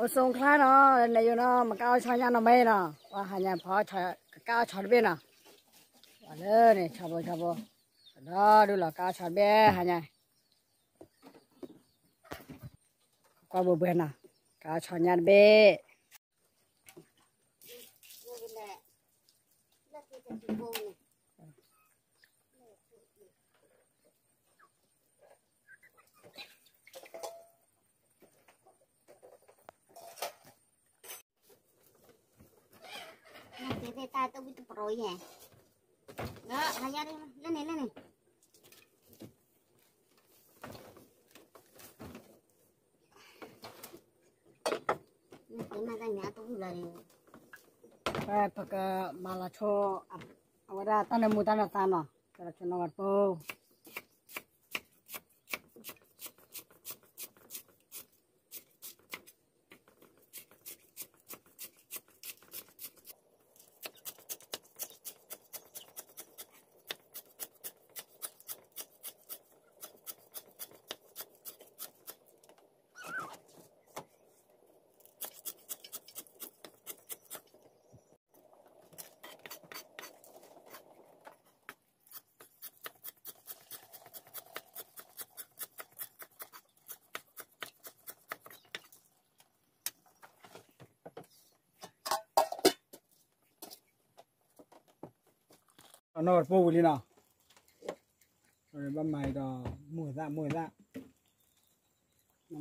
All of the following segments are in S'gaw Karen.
ပစိၤချါနီၤ လဲၤယိာ်နီၤ မကါအီၣ်ဆီညါနီၤမ့ၢ်နီၤ ပှၤဟါညါဖီကါအီၣ်ဆီတဘ့ၣ်နီၤ ပှၤလၢန့ၣ် ဆီဖိဆီဖိ ကဒီဒုလီၤကါအီၣ်ဆီတဘ့ၣ်ဟါညါ ကွၢ်ဘိဘှဲနီၤ ကါအီၣ်ဆီညါတဘ့ၣ် တဲတဲတၢ်တဝံၣ်တပရီယဲၢ်, လၢန့ၣ် လၢန့ၣ်, ပကမၤလီၤဆိ အဝဲဒၣ်တၢ်နၢမူတၢ်နၢသါနီၤ, ကလီၤဆိနီၢ်ဝဲတပူၤ နီၢ်တပူၤဝံၤလံနီၤ, ဘၣ်မၤအံၤဒီး မုၢ်သၣ် မုၢ်သၣ်,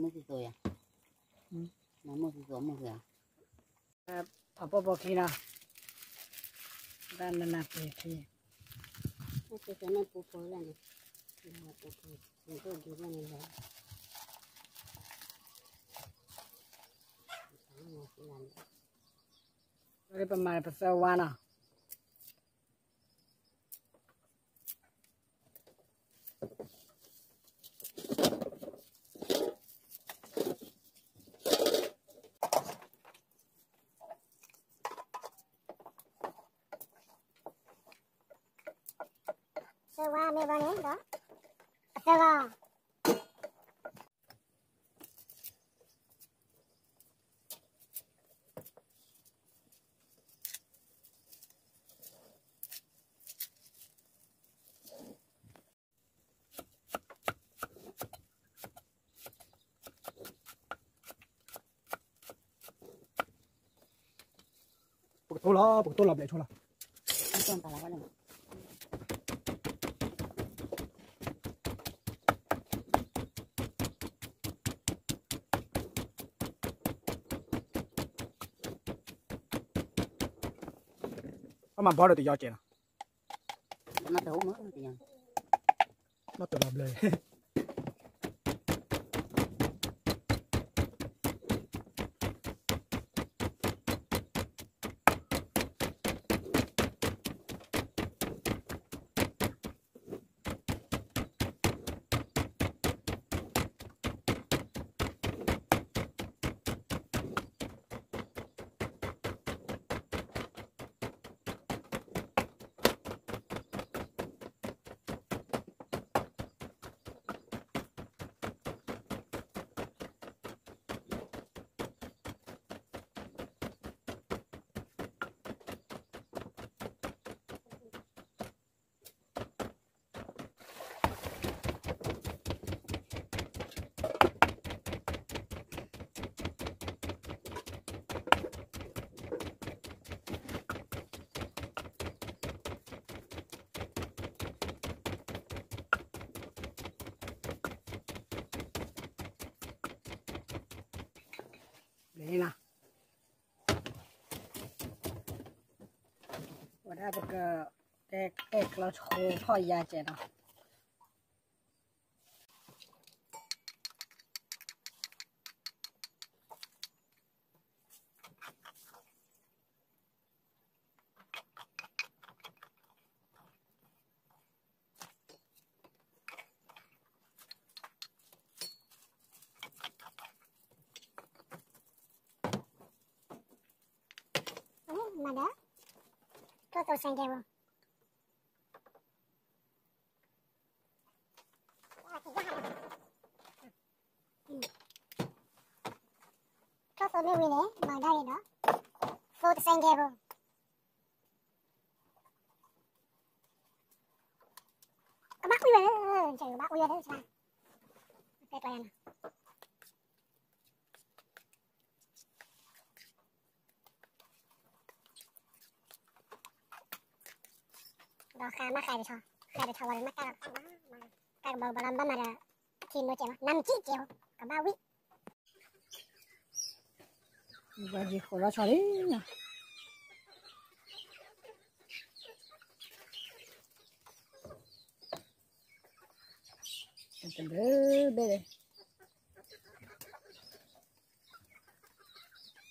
မုၢ်သၣ်, မုၢ်သၣ်, ဖးပိာ်ပိာ်ခံနီၤ, တၢ်နနၤပှဲၤခံ, ပမၤပသၢဝါနီၤ သၢဝါမ့ၢ်ဘၣ်န့ၣ်ဒီး သၢဝါ ပကထိလီၤ ပကထိလီၤဘျဲၣ်ဆိလီၤ, အမၤဘီဒီးတယီကဲလီၤ, နီၢ်တလီၤဘျဲၣ် လီၤ, ဝဲဒၣ်ပကတဲကျီဆိဖီၣ်ယါကဲနီၤ. မၤဒီး ကျိၣ်သိစဲကဲဘိ ကျိ သိမ့ၢ်ဝံၤန့ၣ် မၤဒၣ်န့ၣ်ဒီး သိတစဲးကဲဖိ ကဘၣ်အူဝဲလၢ ကဘၣ်အူဝဲလၢ ကဘၣ် ကဲကျါယၤနီၤ ဒီးဃါမ့ၢ်ဃါတဆီ ဃါတဆီဝံၤဒီးမ့ၢ်ကၢ်ဒီး ကၢ်ကဘီကဘီလီၤ ဘၣ်မၤဒီး ထံနိကဲးမး နါမ့ၢ်ကံကဲး ကဘၣ်ဝံၣ် ဘၣ်ယံၤဃိးလီၤဆီလံ တဘျီဘဲလီၤ ပၢဆၢလီၤ ဒ်အံ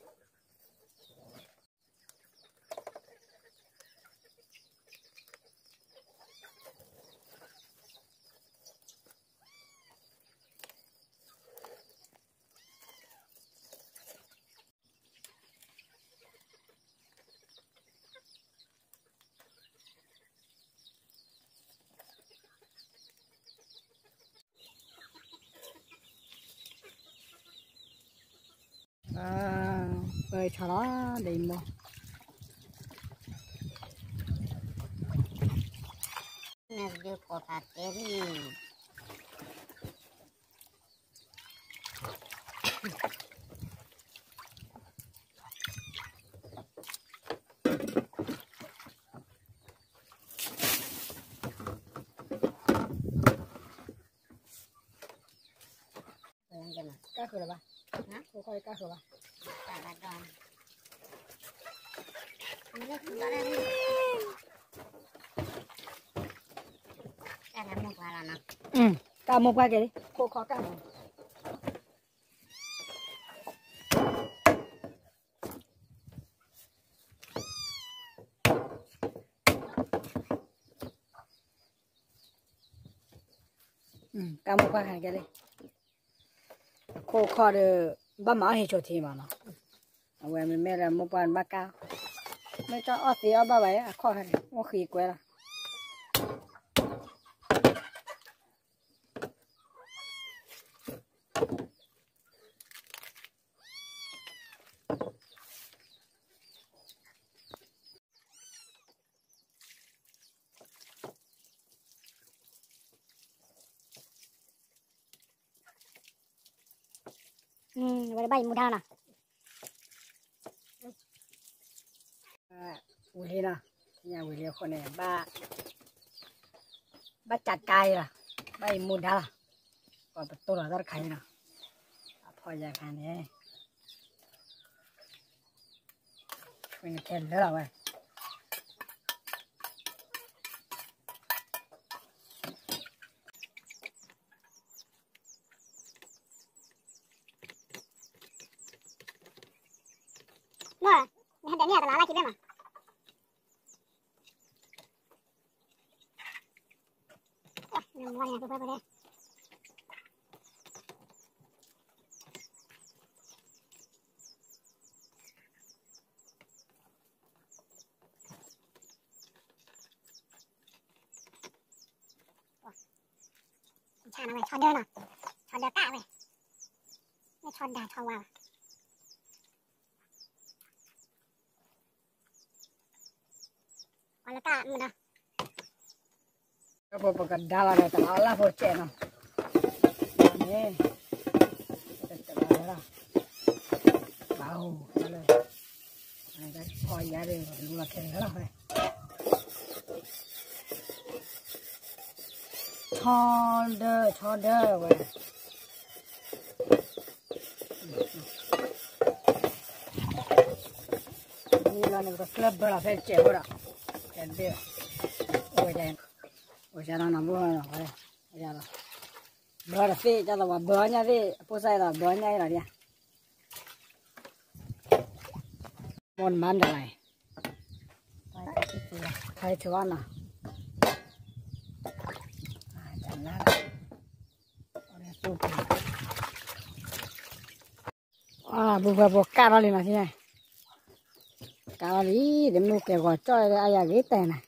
ၤမိၢ် နဒုးကိးဖးတဲလံ ကၢ်ဃုာ်လၢၤဘၣ် ခိၣ်ခီၣ်ကၢ်ဃုာ်ဘၣ် ကၢ်မိၢ်ပှၢ်ကဲလံ ခိၣ်ခီၣ်ကၢ်ဃုာ် ကၢ်မိၢ်ပှၢ်ကဲလံ အခိၣ်ခီၣ်ဒီး ဘၣ်မၤအီၣ်ဟ့ၣ်ဆိးထံမးနီၤ အဝဲမ့မ့ၢ်လၢမိၢ်ပှၢ်ဘၣ်ကၢ် မ့ၢ်တၢ်အီၣ်သ့အီၣ်ဘၣ်ဘၣ် အခီၣ်ဟဲန့ၣ် အိၣ်ဃံကွဲလီၤ ဝဲဘၣ်ယမူဒါနီၤ ဝံၤလံနီၤ ညါဝံၤလံအဃိန့ၣ် ဘၣ် ဘၣ်ကးကါအံၤလီၤ ဘၣ်ယမူဒါလီၤ ပှၤပတိၢ်လီၤတၢ်တခါအံၤနီၤ အဖီယါခါန့ၣ် ဝဲနခဲလၢာ်လီၤဝဲ မ့ၢ် နဟဲဒၣ်န့ၣ်တလါလၢခံဘ့ၣ်မး နမ့ၢ်န့ၣ် ပှဲၤပှဲၤပှဲၤ ဆီဒၢနီၤ ဆီဒၢကၣ်ဝဲ မ့ၢ်ဆီဒၢဆီဝါ ပှၤလၢတၢ်မုာ်ဒီး ပကဒါလီၤဒီးတၢ်အီၣ်လၢဖိကဲးနီၤ န့ၣ် တၢ်လၢ ဘၣ်အိၣ်လၢ ဖီယါဒ်လူလီၤခဲလၢာ်လီၤဝဲ ဆီဒၢ ဆီဒၢဝဲ မ့ၢ်လီၤန့ၣ် ပကကျၢၢ်ဘၢလီၤဖဲစဲးဖိဒီး ကဲဘ့ၣ် အိၣ်ဝဲဒၣ် အိၣ်စၢ်လီၤနီၤ ဘိၣ်လီၤ ဘၢတသ့ၣ် ကၢ်သိးပှၤဘၢအီၣ်ညၣ်သ့ၣ် အဖိစၢ်အံၤဒီးဘၢအီၣ်ညၣ်အံၤလီၤဒ် မိၢ်နမါဒၣ်လဲၣ် ခါအံၤထုးဘၣ်နီၤ အါ ပူၤဖဲပူၤကၢ်ထီၣ်လံနီၤ ကၢ်ထီၣ်လံ တမ့ၢ်ကဲဂီၤကၠီၣ်လၢအယၤဂ့ၤတဲနၤ အါ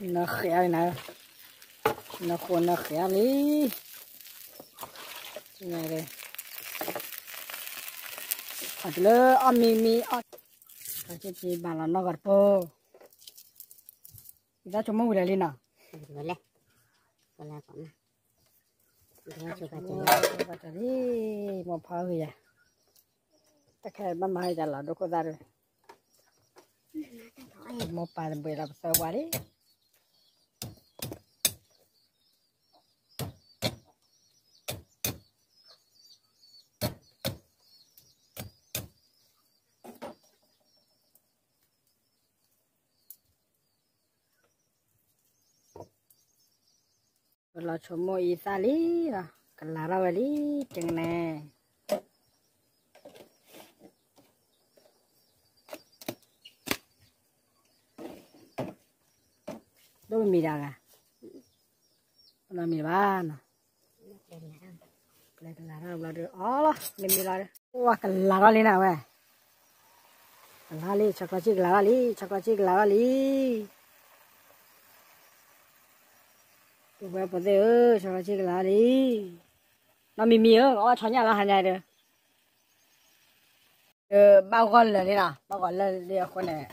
နဃဲးလံနၤ, နဃိနဃဲးလံ, အတုၤလၢအီၣ်မံမံအီၣ်, ဘၣ်လီၤနီၢ်ဂီၤတပိ, ယသးဆိကမိၣ်ဝံၤလၢာ်လံနီၤ, လံ, မိၢ်ဖါဂ့ၤယၤ, တၢ်ခဲဘၣ်မၤဟဲယၤလီၤဒိခိၣ်သၣ်ဒီး, မိၢ်ပၢ်တဘှံးလီၤပသၢဝါလံ. လီၤဆိကမိၣ်အံသၣ်လံလီၤ, ကလၤထီၣ်ဝဲလံ, ကန့ၣ် ဒိၣ်မံၤဒၣ်ဂၤ, ဒိၣ်မံၤဘၣ်နီၤ, ကလၤထီၣ်ဘျီဒီး အီလီၤ မ့မ့ၢ်လီၤ, အိၣ်ဝဲကလၤထီၣ်လံနၤဝဲ, ကလၤလံ ဆီချီဆံၣ်ကလၤထီၣ်လံ ဆီချီဆံၣ်ကလၤထီၣ်လံ, ပုၢ်ဝဲၢ်ဖိသ့ၣ်ဧၢ, ဆီချီဆံၣ်ကလၤထီၣ်လံ, နီၢ်မံမံဧၢ, အီၣ်ဆီညၣ်လီၤဟါညါဒီး ဘၣ်ဂီၢ်လၢာ်လံနီၤ, ဘၣ်ဂီၢ်လၢာ်လံအဃိန့ၣ်,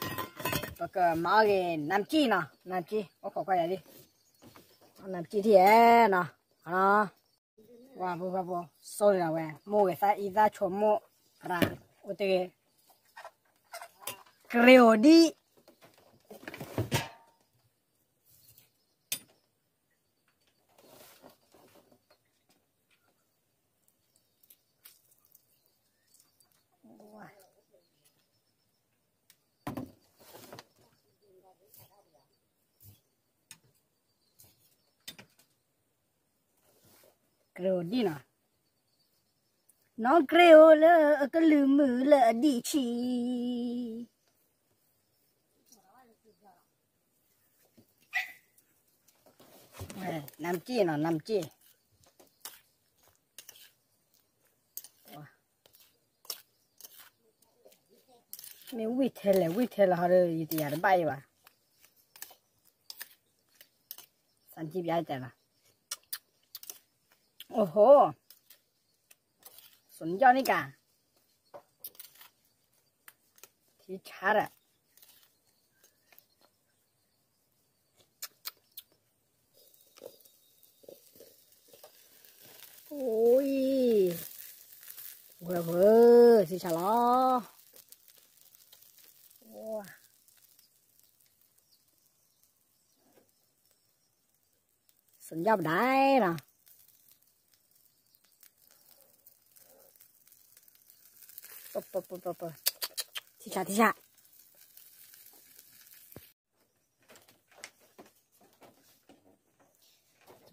ပကမၤအီၣ်ဂ့ၤ နမ်ကံနီၤ, နမ်ကံ အိၣ်ခိးကွၢ်ယၤလံ, နမ်ကံထံၣ်ဧဲနီၤ, ဝါ ပုၢ်ဝဲၢ်ဖိ ဆိၣ်လီၤဝဲ မိၢ်ဂ့ၤသၣ်အံသၣ်ဆိကမိၣ်ရၤ အိၣ်တ့ၢ်ဂ့ၤ, ကရ့ၤအိၣ်ဒံး ကရ့ၤအိၣ်ဒံးနီၤ, နီၢ်ကရ့ၤအိၣ်လၢအကလုၢ်မုာ်လၢအဒံးဆံး, နမ်ကံနီၤ နမ်ကံ မ့ၢ်ဝံၣ်ထဲလဲၣ် ဝံၣ်ထဲလဲၣ်ဟီဒီး ယတယာ်တဘၣ်အံၤဘၣ်, သၣ်ကံပျါတၢ်လီၤ, အိၣ်ဟိ, สุดยอดนี่กะ, ထံဆါဒီး အိၣ်, ဝဲၢ်ဝဲၢ် ထံဆါလီၤ, ဝါ สุดยอดပဒၣ်နီၤ, ထံဆါ ထံဆါ,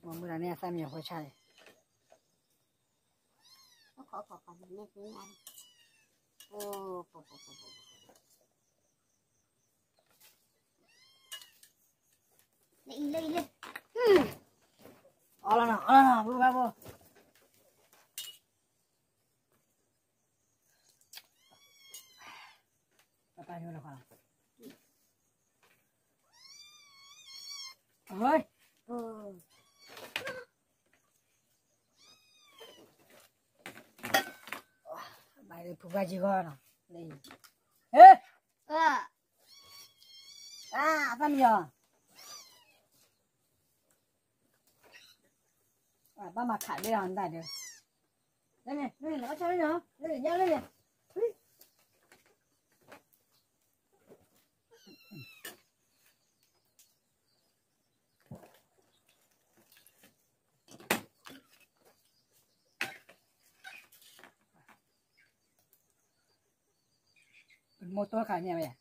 မ့ၢ်မုၢ်လၢ်န့ၣ် အသၣ်မံယီၤဖိဆါန့ၣ်, အီလီၤနီၤ အီလီၤနီၤ ပုၢ်ဝဲၢ်ဖိ, ပပၢ်ညိလီၤခီလီၤ, အဟၢ, ဘၣ်လၢဖုပှၢ်ကံဂီၢ်နီၤ, ဟဲ, အသၣ်မံယီၤ, ဘၣ်မၤခးလၢအီၤနတၢ်ဒီး, လၢန့ၣ် လၢန့ၣ် လၢန့ၣ် လၢန့ၣ် ညါလၢန့ၣ် မိၢ်တိၢ်ခါန့ၣ်ဝဲယါ,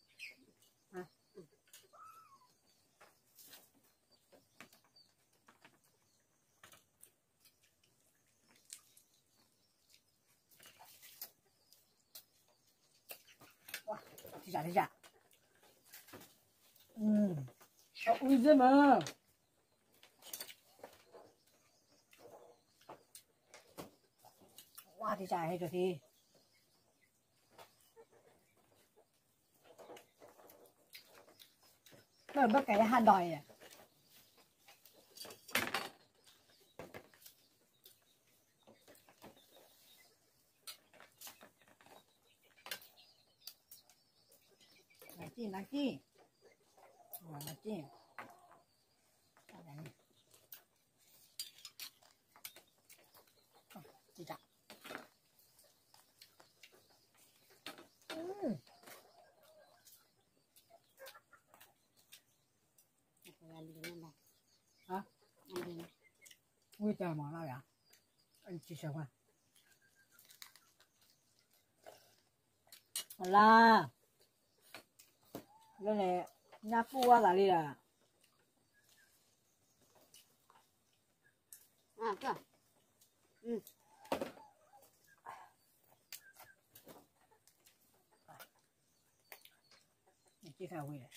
ထံၣ်စၢ် ထံၣ်စၢ်, အအူသ့ၣ်မး, ဝါ ထံၣ်စၢ် ဟဲက့ၤထံၣ် ဘၣ်ကဲယဟးဒီးယဲ, က့ၢ်နၤက့ၢ်, က့ၢ်, က့ၢ်တၢ်, ဝံၣ်တၢ်မၤလၢ်ယၤ, အံၤစံးဆၢကွၢ်, လါ, လၢန့ၣ်, ညၣ်ပူၣ်ဝါသးလံဒီး, က့ၢ်ခါဝံၤဒီး တၢ်နၢ်ကီၢ်, အိၣ်ဆူၣ်ဒၣ်,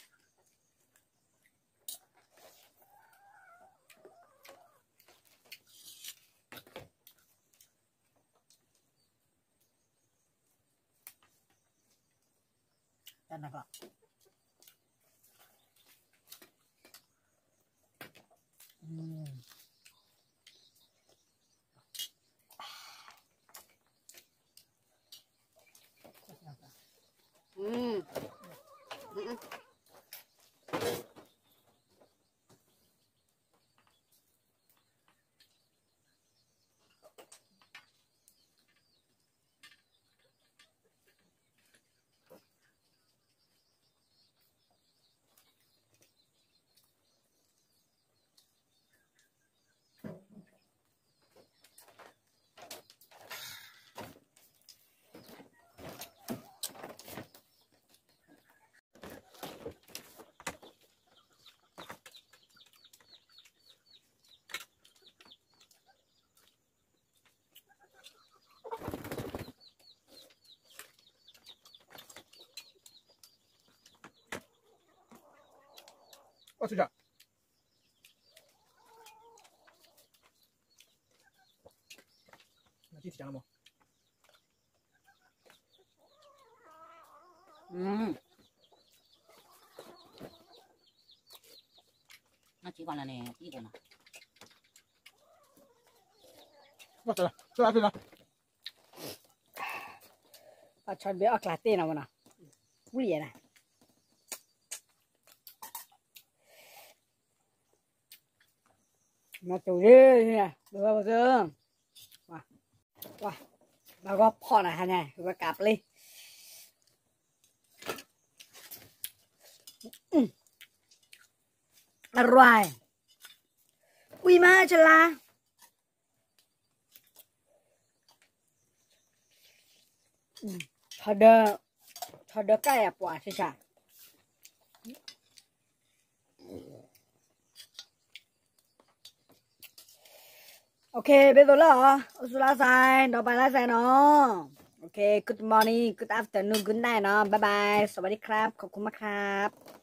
နကံၢ်ထံၣ်တၢ်လီၤမး, နကံၢ်ကွၢ်လၢန့ၣ်, အဆီတဘ့ၣ်အီၣ်ကျါတ့ၢ်နီၤမနီၤ, ဝံၣ်ယဲနီၤ, မၤတူၤလံ, ဝဲ, ဘၣ်ဂီၢ်ဖီၣ်နၤဟါန့ၣ် ဝဲကးပျ့ၤ, အရွဲၣ်, ဝံၣ်မးဆလါ, ထီဒၢ, ထီဒၢကၢ်ယၤပှၤဆဆါ, โอเค ဘၣ်သိၣ်လီၤ, အိၣ်ဆူၣ်လၢ်စဲး, ဒီးပၢ်လၢ်စဲးနီၤ, โอเค good morning, good afternoon, good night နီၤ, bye bye, สวัสดีครับ, ขอบคุณมากครับ.